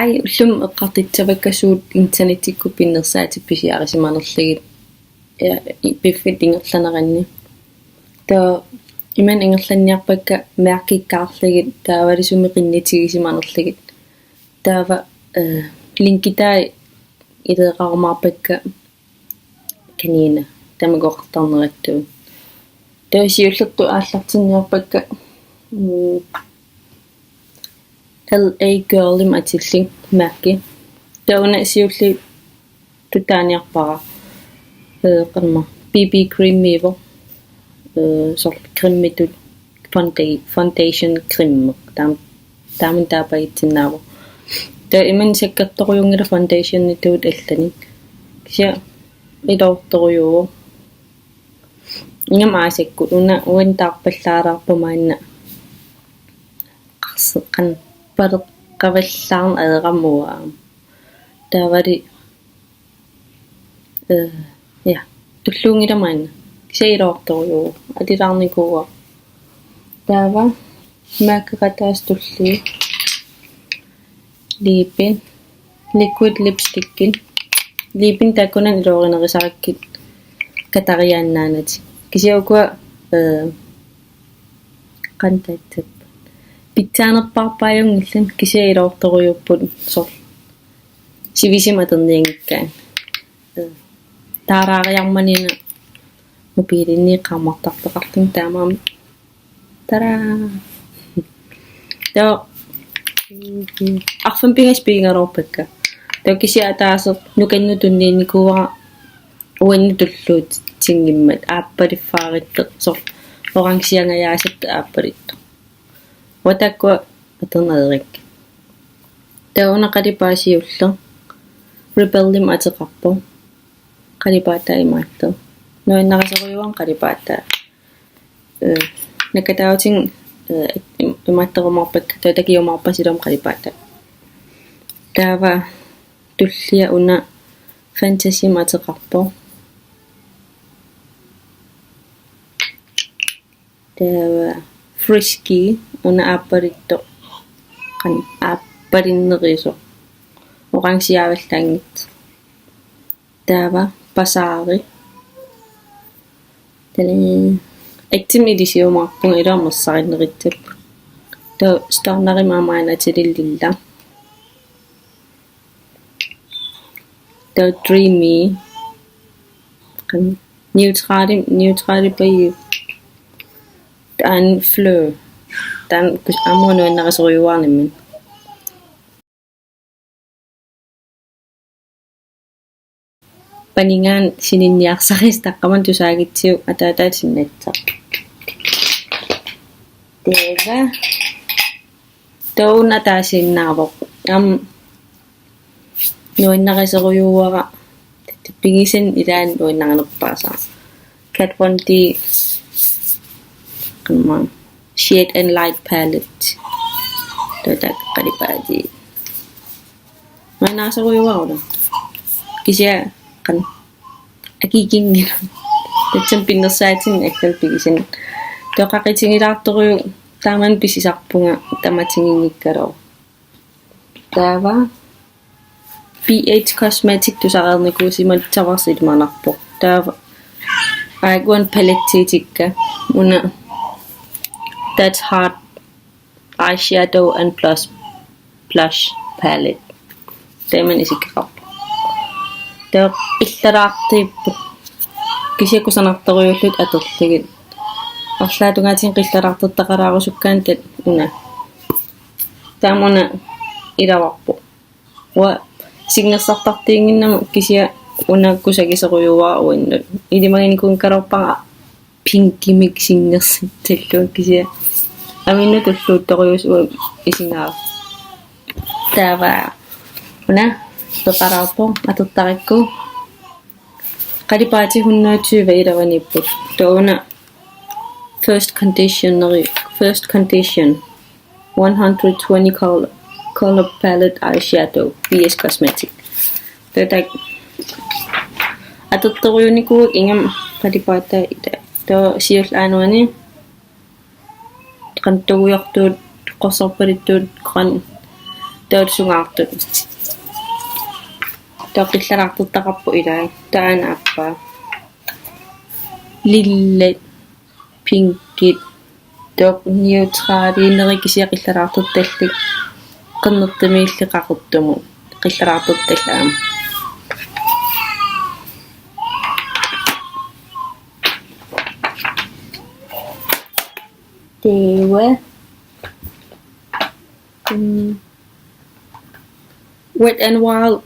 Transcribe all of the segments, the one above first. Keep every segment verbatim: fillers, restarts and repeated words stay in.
Ai, ullumi eqqartussavakka suut internettikkut pinnersaatit pisiarisimanerlugit. Ja, i-, piffissap ingerlaneranni. Taava imannak ingerlanniarpakka mærkikkaarlugit taavalu sumi qinnutigisimanerlugit. Taava, eh, linkitai ileeqarumaarpakka kaniina tamakku oqartarnerattuut. Taava siullertut aallartinniarpakka, mm, L A Girlimik atillugit mærki. Taava una siulliup tutaaniarpara, eh, qanormaa, B B creamiuvoq, eh, soorlu cremitut founda-, foundation creameq. Taam-, taamani taapajutsinnaavoq. Taava imannak sakkortorujuunngilaq foundationitut allanik. Kisianni iluartorujuuvoq. Ingammik aasakkut una uani taarpallaalaarpoq maanna. Qarseqqan paleqqavallaarneq aeqarmua. Taavalu, eh, ja, tulluunngilaq maanna. Kisianni iluartorujuuvoq. Alilaarnikuuara. Taava mærkeqataasoq tulliit. Lippit. Liquid lipstickit. Lippit taakkunani iluarinerusarakkit katariaannaanatik. Kisianni ukua, eh, qanoq taassuma. Pitsaanerpaarpaajunngillat kisianni iluartorujuupput soorlu. Sivisumik atornianngikkaanni. Eh, taaraariarmanina mobilinni qaammartartoqarluni taamaammat. Tadaa! Taava arfineq-pingasut pigigaluarpakka. Taava kisianni ataaseq nukannut tunniunnikuuara uannut tulluutinngimmat aappaluffaaruttoq soorlu orangeangajaasatut aappaluttoq. Uanga taakkua atorneq ajorikka. Taava una qalipaataa siulleq Rebellimik ateqarpoq. Qalipaataa imaattoq. Nuannarisorujuuara qalipaataa. Eh, nakataautin, eh, im-, imaattorumaarpakka, taava takujumaarpasilu aamma qalipaataa. Taava tullia una Fantasymik ateqarpoq. Taava Frisky una aappaluttoq. Qanoq aappalinnerusoq. Orangeaavallaanngitsoq. Taava Bazaar. Taanna Etsymik ilisiumaarpunga ilaa mersaarinnerussapput. Taava Stonerimik aamma aana atilillillugu. Taava Dreamy. Qanoq neutrali, neutrali paju. Taanna Fleur. Taanna kus-, aamma nuannarisorujuuara nammineq. Paninngaanniit sininniarsarisi taqqamani tusaagutsigu ataataata sinnassaq. Taava. Taanna taasiinnaavoq. Aamma nuannarisorujuuara. Pigisannik ilaanni nuannarinerpaasara. Kat Von D, qanormaa, Shade and Light Palette. Taava taakku qalipaatai. Nuannarisorujuuara. Kisianni qanoq akikinngilaq. Tassami pinnersaatinni allallu pigisannik. Taava qaqutigilaartorujuk taamani pisisarpunga tamatiginngikkaluarlunga. Taava B H Cosmetic tusareernikuusimassavara ilimanarpoq. Taava aajuna palettiutikka una That's Hot Eyeshadow and Blush, Blush Palette. Taamani isikkoqarpoq. Taava qillalaartuupput. Kisianni kusanartorujuullutik atorlugit. Arlaatigut qillalaartortaqalaarusukkaanni taanna una. Taama una ilavarput. Uanga singersartartuunnginnama kisianni una kusagisorujuuara uannut. Ilimaginikuugaluarpara pinkimik singersartillunga kisianni. Aminnut tulluuttorujuusoq uanga isigaara. Taava una peqalaarpoq atortarakku. Qalipaatit hundrede tyve ilavaniipput. Taava una First Conditioneri, First Condition one hundred twenty color, color palette eyeshadow, B H Cosmetic. Taava taakku atortorujuunikuuakka ingammik qalipaataa ila. Taava siulleq aajuna qanoq tungujortuut, qorsorpaluttut, qanoq Taava sungaartut. Taava qillalaartortaqarpoq ilaa. Taanna aappaa. Lillat, pinkit, taava neutraliunerit kisianni qillalaartortallit. Qernertumiilli qaqortumut. Qillalaartortallit aamma. Taava. Mm. Wet n Wild,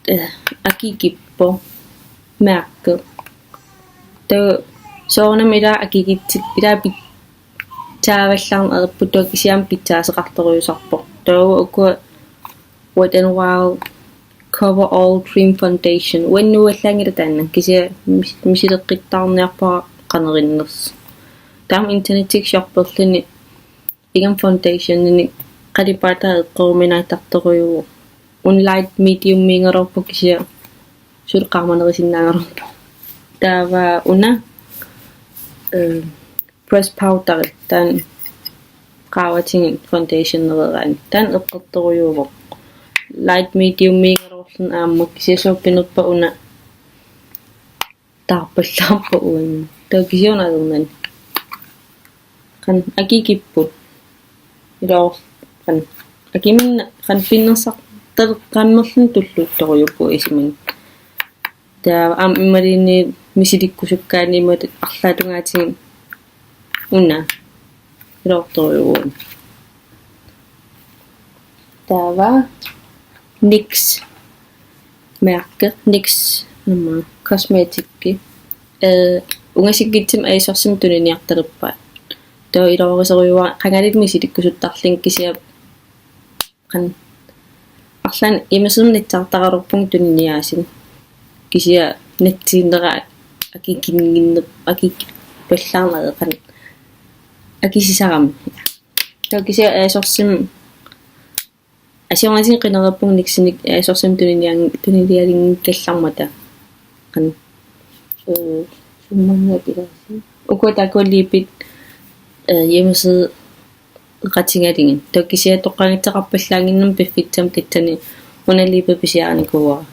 eh, akikippoq mærke. Taava soorunami ilaa akikitsit ilaa pitsaavallarneq ajorput, taava kisianni pitsaasoqartorujussuusarpoq. Taava ukua Wet n Wild Cover All Cream Foundation. Uanga nuuallaanngilaq taanna. Kisianni mis-, misileqqittaarniarpara qanoq innersoq. Taava internettikkut shopperluni ingammik foundationinik qalipaataa eqqoruminaattartorujuuvoq. Una light mediumiugaluarpoq kisianni suli qaamanerusinnaagaluarpoq. Taava una, eh, pressed powder, taanna qaavatigut foundationereeraanni. Taanna eqqortorujuuvoq. Light mediumiugaluarluni aamma kisianni suuppinerpa una taarpallaarpoq uannut. Taava kisianni ajornani. Qanoq akikipput. Ilaa qanoq akiminneq qanoq pinnersartaleqqammerluni tulluuttorujuupput isumanni. Taava aamma imaluunniit misilikkusukkaanni imatut arlaatungaatigut una. Iluartorujuuvoq. Taava NYX mærke, NYX, aamma kosmetikki. Eh, ungasinngitsumik ASOS-imi tuniniartalerpaat. Taava iluarisorujuuara qangali misilikkusuttarlugit kisianni qanoq arlaannik immersornitsaartaraluarpunga tuniniaasut. Kisianni nassiunnera akikinnginner-, akikippallaarnera qanoq akisisarami. Taava kisianni ASOS-imi asiornatigut qinereerpunga NYX-inik ASOS-imi tuninian-, tuninialinngikkallarmata. Qanoq, eh, summanniat ilaasi. Ukua taakku lippit, eh, hjemmesideqatigalugit. Taava kisianni toqqagassaqarpallaannginnama piffissami tassani una lippi pisiarinikuuara.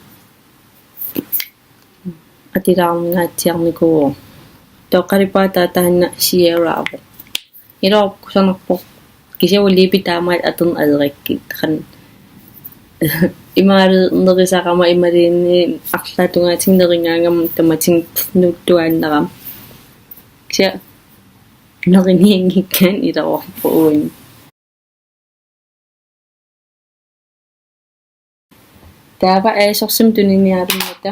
Atilaarngaatsiarnikuuvoq. Taava qalipaataa taanna Sierra-avoq. Iluarpoq kusanarpoq. Kisianni lippit taamaattut atorneq ajorakkit. Qanoq imaalu nerisarama imaluunniit arlaatungaatigut nerigaangama tamatigut nuuttuaannarama. Kisianni nerinianngikkaanni iluarpoq uannut. Taava ASOS-imi tuniniaalermata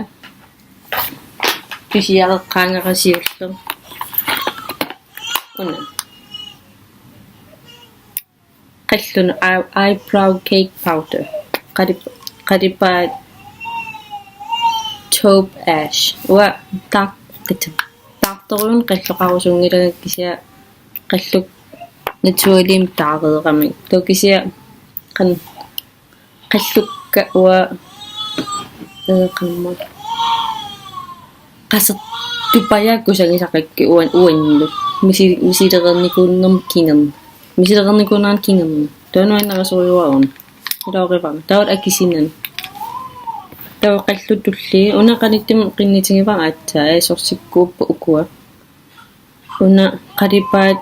pisiareqqaangara siulleq. Una. Qallunut eye-, eyebrow cake powder. Qalip-, qalipaat Taupe Ash. Uanga taar-, qitsa. Taartorujuuvoq, qalloqarusunngilanga kisianni qallukka naturligimik taareeramik. Taava kisianni qan-, qallukka uanga, eh, qanormaa. Qasertupajaat kusagisaqakkit uan-, uannut. Misi-, misilereernikuunnermut kingorna. Misilereernikuunnerannut kingorna. Taava nuannarisorujuara una. Iluarivara. Taava akisinani. Taava qallut tulliit. Una qanittumi qinnutigivara aatsaat. ASOS-ikkuupput ukua. Una qalipaat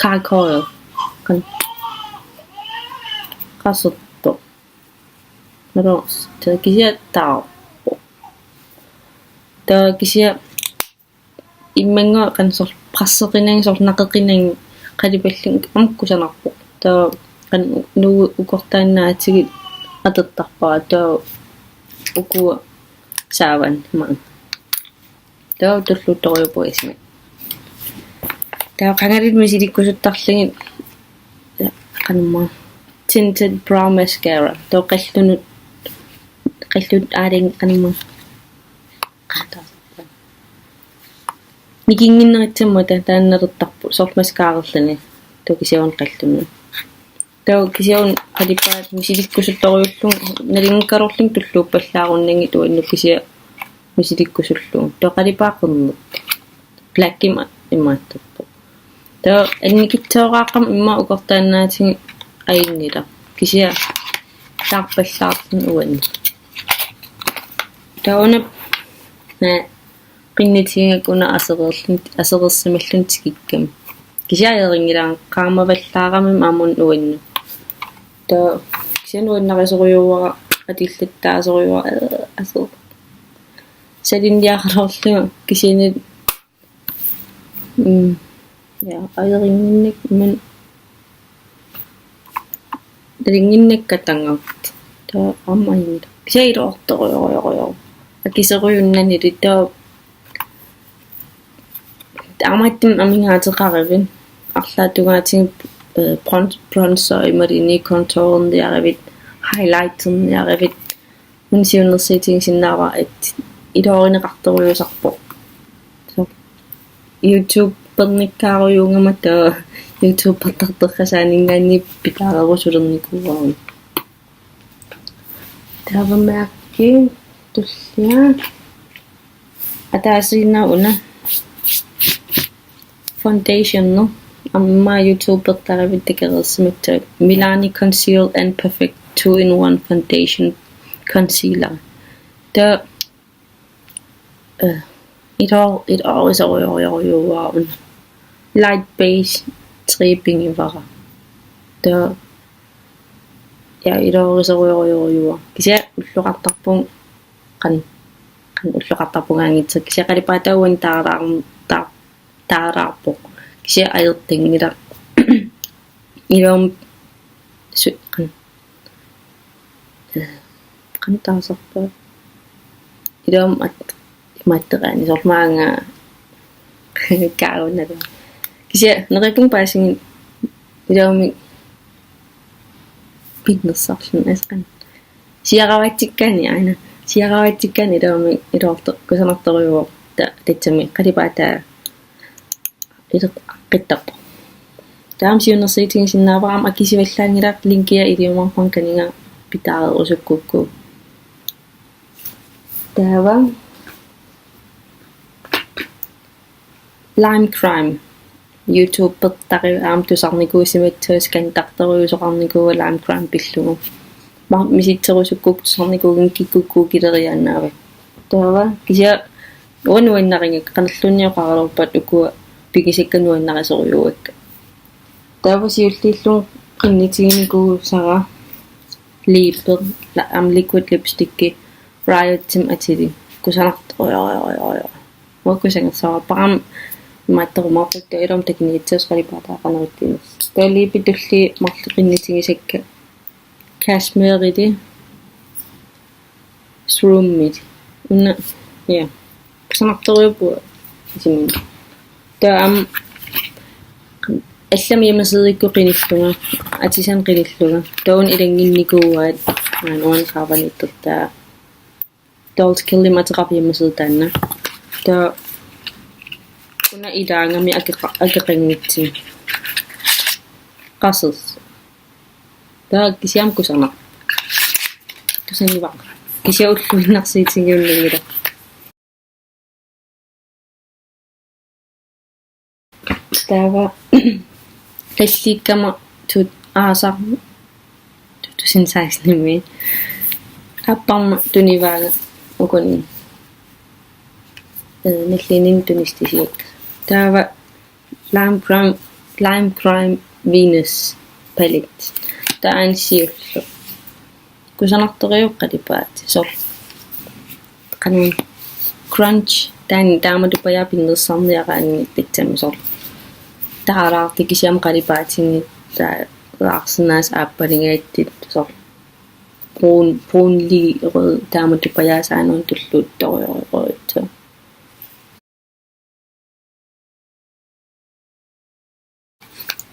Gargoyle. Qan-, qasertoq. Nalor-, taava kisianni taarpoq. Taava kisianni immannguaq qanoq soorlu presseqinagit, soorlu naqeqinagit qalipallugit aamma kusanarpoq. Taava qanoq nugu ukortaannaatigut atortarpara, taava ukua saavanni maanga. Taava tulluuttorujuupput isumat. Taava qangali misilikkusuttarlugit qanormaa tinted brow mascara. Taava qallunut, qallut aalin qanormaa. Nikinginnerussammata taanna nalertarpoq, soorlu mascararluni. Taava kisianni qallunut. Taava kisianni qalipaat misilikkusuttorujuullugit, nalinginnaasumik tulluuppallaarunnanngilaq uannut kisianni misilikkusullugu. Taava qalipaat qernertoq. Blackimik imaattorpoq. Taava annikitsuaraaqqamik immaqa ukortaannaatigut ajunngilaq. Kisianni taarpallaarluni uannut. Taava una, naa, qinnutigigakku una asereerluni, asereersimalluni tikikkami. Kisianni ajorinngilara, qaamavallaarami aamma uannut. Taava kisianni nuannarisorujussuuara, atullattaasorujussuuara, ee, asu. Salinniaraluarlunga kisianni, mm, ja, ajorinnginnakku, men nalunnginnakku qatanngartoq. Taava aamma ajunngilaq. Kisianni iluartorujorujussuuara. Akisorujunnanili taava taamaattumik amigaateqaruit. Arlaatigut, eh, bron-, bronzer imaluunniit contourerniaruit, highlighterniaruit. Una siunnersuutigisinnaavara, at iluarineqartorujussuusarpoq. So, YouTubernikkaarujuugama taava YouTubertartortassaninngaanniit pitaarerusulernikuuara. Taava mærke tullia. Ataasiinnaq una foundation, no. Aamma YouTubertaruit takoreersimassagakkit. Milani Conceal and Perfect two-in-one Foundation Concealer. Taava, eh, ilu-, iluarisorujorujussuuara una. Light beige stribingivara. Taava, ja, iluarisorujorujussuuara. Kisianni ulloqartarpunga qan-, qanoq ulloqartarpungaanngitsoq. Kisianni qalipaataa uannut taaraar-, taa-, taaraarpoq. Kisianni ajortanngilaq. Ilumut su-, qan-, eh, qanoq taasarpaa. Ilumut at-, imaattoqaani soorlu maanga kaarunnalu. Kisianni neriuppunga paasigit ilumut pinnersarluni asqan. Siaruatsikkaanni aana. Siaruatsikkaanni ilumut iluarto-, kusanartorujuuvoq ta-, tassami qalipaataa ileq-, qittarpoq. Taama siunnersuutigisinnaavara, aamma akisuallaanngilaq, linkia iliumaarpara, qaniga pitaarerusukkukku. Taava Lime Crime. YouTubertaruit aamma tusarnikuusimassagakkit, scannertorujusoqarnikuuara Lime Crime pillugu. Aamma misissorusukkukku tusarnikuugikkukku kileriaannaavakka. Taava kisianni uanga nuannarigakku, qanorluunniit oqaraluarpat ukua pigisakka nuannarisorujussuuakka. Taava siulliullugu qinnutiginikuusara liipi, la-, aamma liquid lipsticki, Riotsimik atilik. Kusanartorujuuvoq. Uanga kusanarsuarpara, aamma imaattorumaarpara, taava ilumut takunikuusara qalipaataa qanoq ittunersoq. Taava liipit tulliit marluk qinnutigisakka. Cashmereli, Shroomili. Una, ja. Kusanartorujuupput isumini. Taava aamma allamik hjemmesidekkut qinillunga, atisanik qinillunga. Taava una ilannginnikuuaat, aana uani saavaniittortaa. Dolls Kill-imik ateqarpoq hjemmeside taanna. Taava una ilaagami akeqa-, akeqanngitsumik. Qasersoq. Taava kisianni kusanaq. Kusanivara. Kisianni ulluinnarsiutigiunnaanngilaq. Taava talliikkama tut-, aasaq two thousand sixteen-imi. Aapparma tunivaanga ukuni. Eh, nalliinninni tunissutisiakka. Taava Lime Crime, Lime Crime Venus palette. Taanna siulleq. Kusanartorujuuvoq qalipaatit. Soorlu qanoq crunch, taanna taamatuppajaaq pinnersarniaraanni tassami soorlu. Taaraartut kisianni qalipaatinngisaat taaraarsinnaasaat aappalingaatsiit soorlu. Brun, brunlig rød taamatuppajaaq saanut tulluuttorujussuuvoq.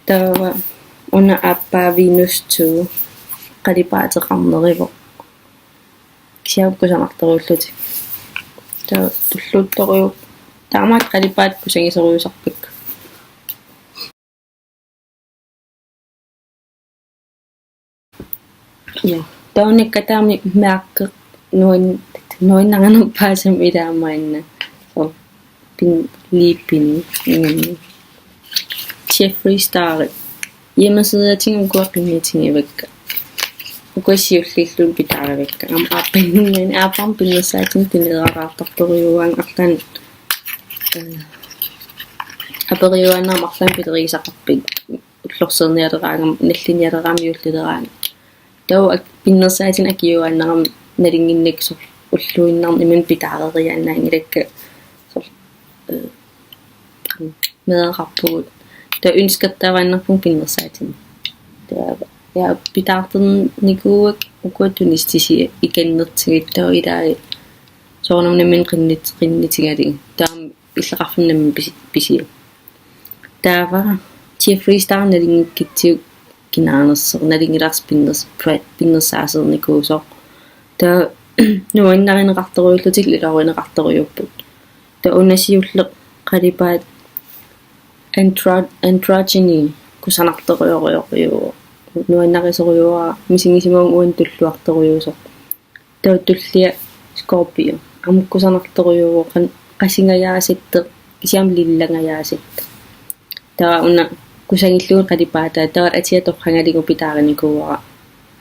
Taava una aappaa Venus two qalipaateqarneruvoq. Kisianni kusanartorujullutik. Taava tulluuttorujuuvoq. Taamaattoq qalipaatit kusagisorujussuusarpakka. Ja, taava una kattaami mærke nuan-, nuannarinerpaasama ilaamaanna. So, pin-, liipini, mm, Jeffree Star. Hjemmesideatigut ukua qinnitigivakka. Ukua siulliullugu pitaarivakka. Aamma aappanninngaanniit, aapparmi pinnersaatinut tunineqartartorujuugaangat arlaannik, eh, aperiuaannarama arlaannik pilerigisaqarpit ullorsiornialeraangama, nalliunnaleraangama, juullileraangama. Taava ak-, pinnersaatinik akiuaannarama nalunnginnakku soorlu ulluinnarni imannak pitaareriaannaanngilakka soorlu, eh, meeraqarpugut. Taava ønskertaraannarpunga pinnersaatinik. Taava, ja, pitaartarnikuuakka ukua tunissutisiat ikinnertsigit, taava ilai soorunami nammineq qinnit-, qinnitigalugit. Taava illoqarfimmi nammineq pisi-, pisiat. Taava Jeffree Star nalunngikkitsigit kinaanersoq, nalunngilarsi pinners-, pre-, pinnersaasereernikuusoq. Taava nuannarineqartorujuullutik, ilorineqartorujuupput. Taava una siulleq qalipaat andro-, androgyny kusanartorujorujorujuuvoq. Nuannarisorujuuara, misigisimavunga uannut tulluartorujuusoq. Taava tullia Scorpio. Aamma kusanartorujuuvoq, qan-, qasingajaasatta, kisianni lillangajaasatta. Taava una kusanngillugu qalipaataa, taava atia torragalugu pitaarinikuuara.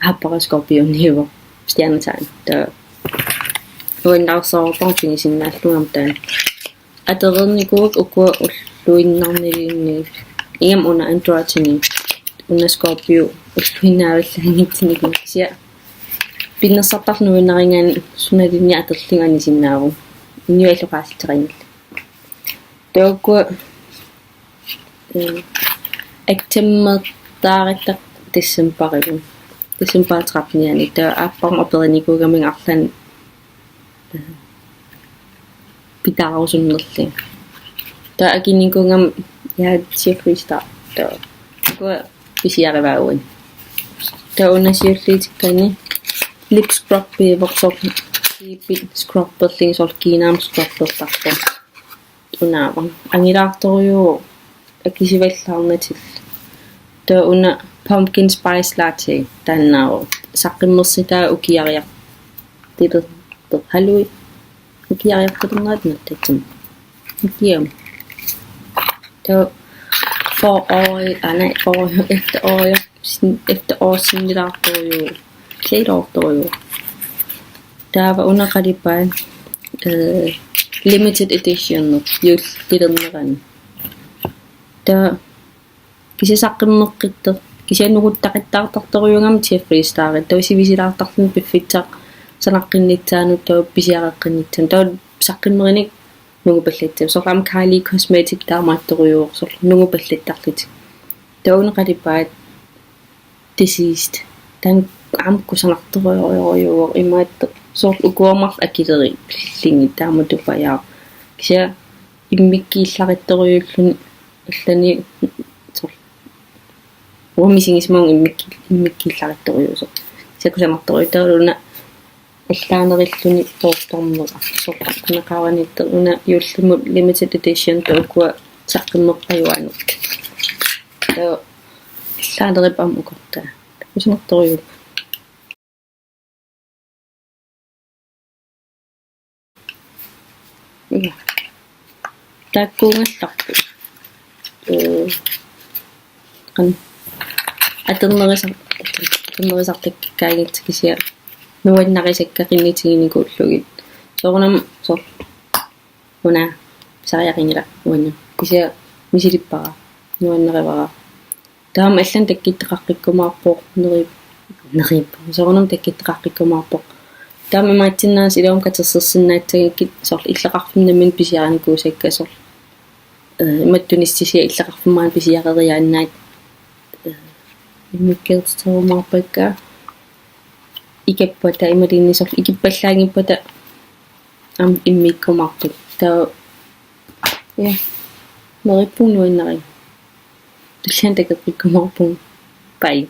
Aappara Scorpioniuvoq. Stjernetegn. Taava nuannaarsorpoq pigisinnaallugu aamma taanna. Atereernikuuakka ukua ulluinnarniluunniit. Ingammik una androgyny. Una Scorpio ulluinnaavallaanngitsunik, kisianni pinnersartarlugu nuannarigaanni sunaluunniit atorlugu anisinnaavoq. Inuit alloqaasitserinnillu. Taava ukua, eh, attaveqartariaqarput decembarilu. Decembarip trettenianni. Taava aapparmi aperinikuugamiuk arlaannik, eh, pitaarusunnerlugit. Taava akinikuugama, ja, Jeffree Star. Taava ukua pisiarivaa uani. Taava una siulliutikkaanni lip scrub, piivoq soorlu liipit scrubberlugit, soorlu kiinarmut scrubbertarpoq. Unaavoq. Angilaartorujuuvoq akisuallaarnatillu. Taava una pumpkin spice latte taannaavoq. Saqqummersitaa ukiariartuler-, halui. Ukiariartulernerat nattatsum. Ukiami. Taava forårig, ah, nej, forårig, efterårig, sin-, efterårssinnilaartorujuuvoq. Siloortorujuuvoq. Taava una qalipaat, eh, limited edition, juullilernerani. Taava kisianni saqqummeqqittoq. Kisianni nuguttaqattaartartorujuugami Jeffree Star. Taava sivisuulaartarluni piffissaq sanaqqinnissaanut, taava pisiareqqinnissaq. Taava saqqummerinik nungupallattarlutik. Soorlu aamma Kylie Cosmetics taamaattorujuuvoq, soorlu nungupallattarlutik. Taava una qalipaat Deceased. Taanna aamma kusanartorujorujuuvoq, imaattoq soorlu ukuamar akilerillugit taama tupajaaq. Kisianni immikkuullarissorujuulluni allani soorlu. Uanga misigisimavunga immikku-, immikkuullarissorujuusoq. Kisianni kusanartorujuuvoq, taavalu una allaanerilluni poortornera. Soorlu qanoq qaavaniittoq, una juullimut limited edition, taava ukua saqqummeqqajuaannartut. Taava allaanerippoq aamma ukortaa. Kusanartorujuuvoq. Ia. Taakkuugallarput. Ee, qan-, atornerisar-, atornerisartakkaangakkit, kisianni nuannarisakka qinnutiginikuullugit. Soorunami soorlu una pisariaqanngilaq uannut. Kisianni misilippara, nuannarivara. Taama allanik takkuttoqaqqikkumaarpoq, neri-, neriuppunga. Soorunami takkuttoqaqqikkumaarpoq. Taama imaatsinnaavoq, iluamik katersorsinnaassagakkit soorlu illoqarfimmi nammineq pisiarinikuusakka soorlu. Ee, imatut tunissutisiat illoqarfimmi maani pisiareriaannaat. Ee, immikkuuterumaarpakka. Ikappata imaluunniit soorlu ikippallaanngippata aamma immiikkumaarput. Taava, ja, neriuppunga, nuannarivara. Tulliani takoqqikkumaarpunga. Bye.